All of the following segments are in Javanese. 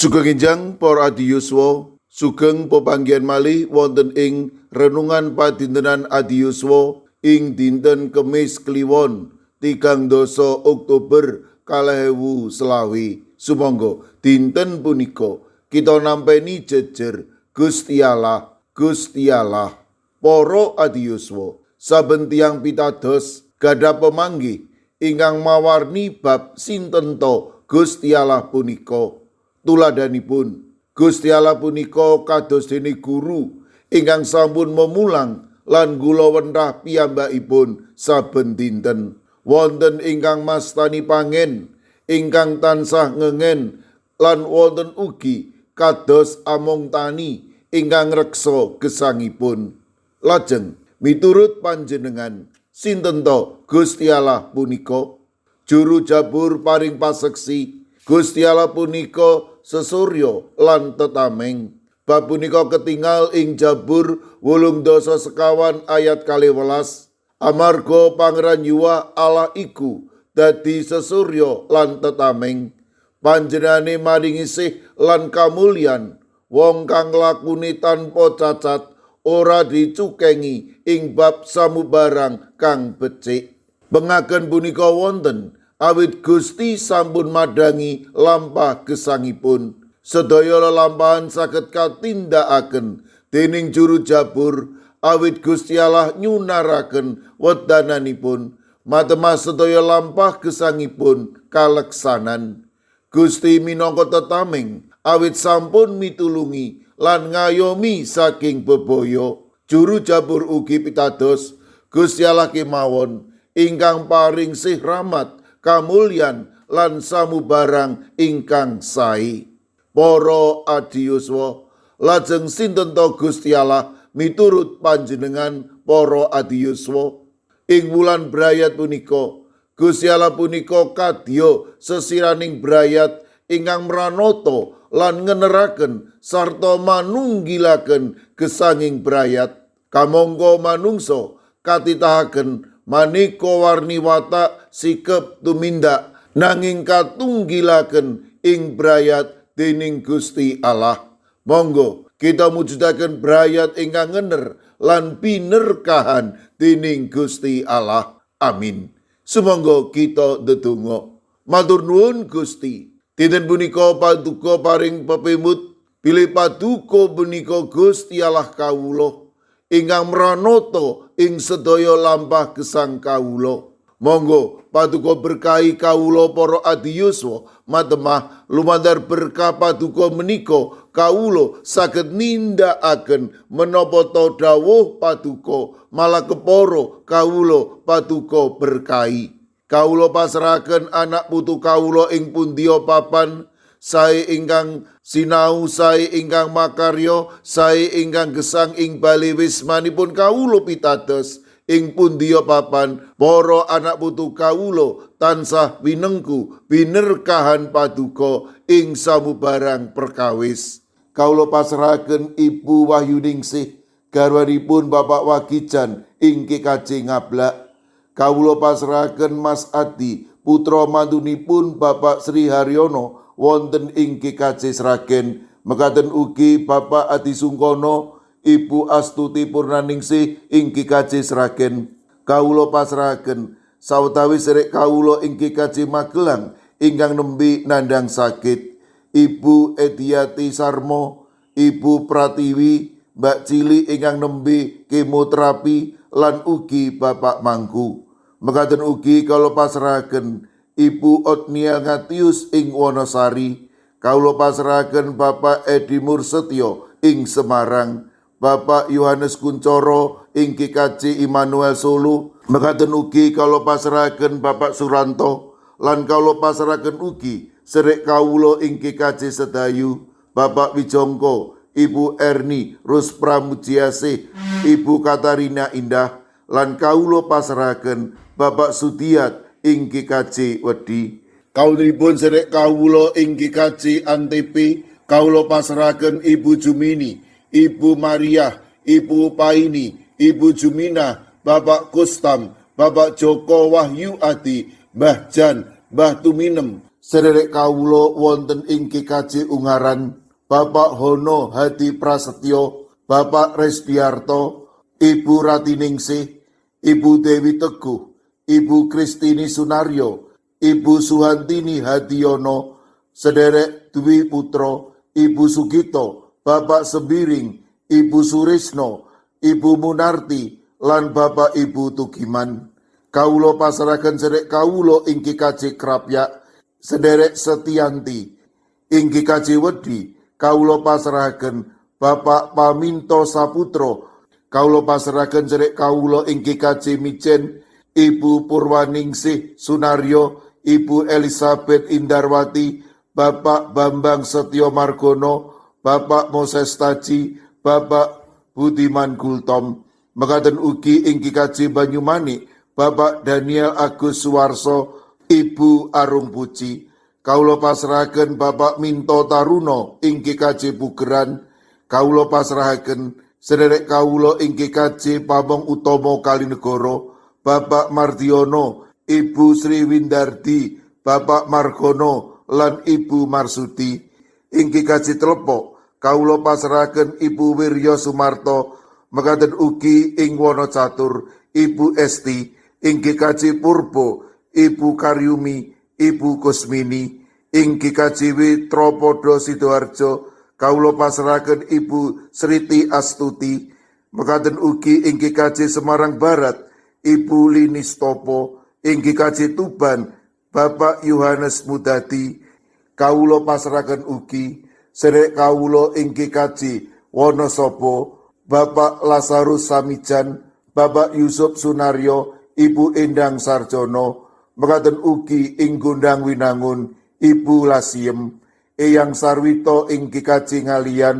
Sugeng enjang para adiyuswa, sugeng pepanggihan malih wonten ing renungan padintenan adiyuswa ing dinten Kemis Kliwon 30 Oktober 2025. Sumangga dinten punika kita nampeni jejer Gusti Allah, Gusti Allah. Para adiyuswa, saben tiyang pitados gadah pemanggih ingkang mawarni bab sinten to Gusti Allah punika. Tuladhanipun Gusti Allah punika kados dene guru ingkang sampun memulang lan gulawentah piyambakipun saben dinten. Wonten ingkang mastani pangen, ingkang tansah ngengen, lan wonten ugi kados among tani ingkang ngreksa gesangipun. Lajeng miturut panjenengan, sinten to Gusti Allah punika? Juru Jabur paring paseksi Gusti Allah punika sesurya lan tetameng. Bab punika ketingal ing Jabur 84 ayat 12. Amarga Pangeran Yuwah Allah iku dadi sesurya lan tetameng. Panjenengane maringi sih lan kamulyan, wong kang lakune tanpa cacat ora dicukengi ing bab samubarang kang becik. Pengaken punika wonten awit Gusti sampun madangi lampah gesangipun. Sedaya lelampahan saged katindakaken dening juru Jabur awit Gusti Allah nyunaraken wedananipun. Matemah sedaya lampah gesangipun kaleksanan. Gusti minangka tetameng awit sampun mitulungi lan ngayomi saking bebaya. Juru Jabur ugi pitados Gusti Allah kemawon ingkang paring sih rahmat, kamulyan lan samubarang ingkang sae. Para adiyuswa, lajeng sinten to Gusti Allah miturut panjenengan, para adiyuswa? Ing wulan brayat punika Gusti Allah punika kadya sesiraning brayat ingkang mranata lan ngeneraken sarta manunggilaken gesanging brayat. Kamangka manungsa katitahaken maneka warni watak, sikep, tumindak, nanging katunggilaken ing brayat dening Gusti Allah. Monggo kita mujudaken brayat ingkang ngener lan pinerkahan dening Gusti Allah. Amin. Sumangga kita ndedonga. Matur nuwun, Gusti. Dinten punika paduka paring pepimut bilih paduka punika Gusti Allah kawula ingkang mranata ing sedaya lampah gesang kawula. Monggo paduka berkahi kawula para adiyuswa, matemah lumantar berkah paduka menika kawula saged nindakaken menapa to dawuh paduka, malah kepara kawula paduka berkahi. Kawula pasrahaken anak putu kawula ing pundiya papan sae ingkang sinau, sae ingkang makarya, sae ingkang gesang ing bali wismanipun. Kawula pitados ing pundiya papan para anak putu kawula tansah winengku binerkahan paduka ing samubarang perkawis. Kawula pasrahaken Ibu Wahyuningsih, garwanipun Bapak Wagijan ing GKJ Ngablak. Kawula pasrahaken Mas Adi, putra mantunipun Bapak Sri Haryono wonten ing GKJ Sragen. Mekaten ugi Bapak Adi Sungkono, Ibu Astuti Purnaningsih ing GKJ Sragen. Kawula pasrahaken sawetawis serek kawula ing GKJ Magelang ingkang nembe nandhang sakit. Ibu Ediati Sarmo, Ibu Pratiwi, Mbak Cili ingkang nembe kemoterapi, lan ugi Bapak Mangku. Mekaten ugi kawula pasrahaken Ibu Otniel Ngatius ing Wonosari. Kawula pasrahaken Bapak Edi Mursetyo ing Semarang, Bapak Yohanes Kuncoro ing GKJ Immanuel Solo. Mekaten ugi kawula pasrahaken Bapak Suranto, lan kawula pasrahaken ugi serek kawula ing GKJ Sedayu, Bapak Wijongko, Ibu Erni Rus Pramujiasih, Ibu Katarina Indah, lan kawula pasrahaken Bapak Sudiat ing GKJ Wedi. Kawulanipun serek kawula ing GKJ Antp, kawula pasrahaken Ibu Jumini, Ibu Maria, Ibu Paini, Ibu Jumina, Bapak Kustam, Bapak Joko Wahyu Adi, Mbah Jan, Mbah Tuminem, Sederek kawula wonten ing GKJ Ungaran, Bapak Hono Hadi Prasetyo, Bapak Resdiarto, Ibu Ratiningsih, Ibu Dewi Teguh, Ibu Kristini Sunaryo, Ibu Suhantini Hadiono, sederek Dwi Putro, Ibu Sugito, Bapak Sembiring, Ibu Surisno, Ibu Munarti, lan Bapak Ibu Tugiman. Kawula pasrahaken sederek kawula ing GKJ Krapyak, sederek Setianti, ing GKJ Wedi, kawula pasrahaken Bapak Paminto Saputro, kawula pasrahaken sederek kawula ing GKJ Mijen, Ibu Purwaningsih Sunaryo, Ibu Elizabeth Indarwati, Bapak Bambang Setio Margono, Bapak Moses Taji, Bapak Budiman Gultom. Mekaten ugi ing GKJ Banyumanik, Bapak Daniel Agus Suwarso, Ibu Arung Puji. Kawula pasrahaken Bapak Minto Taruno ing GKJ Pugeran. Kawula pasrahaken sederek kawula ing GKJ Pamong Utomo Kalinegoro, Bapak Mardiono, Ibu Sri Windardi, Bapak Margono, lan Ibu Marsudi. Ing GKJ Telepok, kawula pasrahaken Ibu Wiryo Sumarto, mekaten ugi ing Wonocatur, Ibu Esti, ing GKJ Purbo, Ibu Karyumi, Ibu Kusmini, ing GKJW Tropodo Sidoarjo, kawula pasrahaken Ibu Sriti Astuti, mekaten ugi ing GKJ Semarang Barat, Ibu Lini Stopo, ing GKJ Tuban, Bapak Yohanes Mudadi. Kawula pasrahaken ugi sederek kawula ing GKJ Wonosobo, Bapak Lazarus Samijan, Bapak Yusuf Sunaryo, Ibu Endang Sarjono, mekaten ugi ing Gondang Winangun, Ibu Lasiem, Eyang Sarwito ing GKJ Ngalian,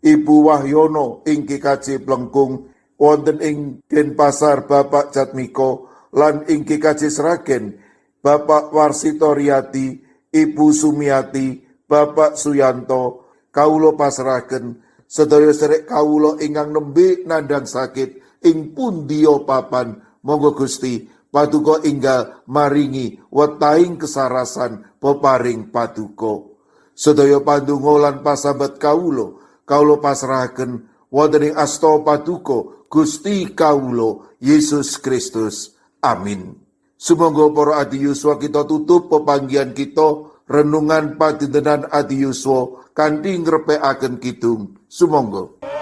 Ibu Wahyono ing GKJ Plengkung, wonten ing Denpasar Bapak Jatmiko, lan ing GKJ Sragen, Bapak Warsito Riyadi, Ibu Sumiati, Bapak Suyanto. Kawula pasrahaken sedaya sederek kawula ingkang nembe nandhang sakit ing pundiya papan. Monggo Gusti Paduka enggal maringi wetahing kesarasan peparing paduka. Sedaya pandonga lan pasambat kawula, kawula pasrahaken wonten ing asta paduka Gusti kawula Yesus Kristus. Amin. Sumangga para adi yuswa, kita tutup pepanggihan kita renungan padintenan adi yuswa kanthi ngrepekaken kidung. Sumangga.